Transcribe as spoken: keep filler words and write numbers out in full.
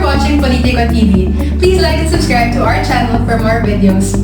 watching Politico T V. Please like and subscribe to our channel for more videos.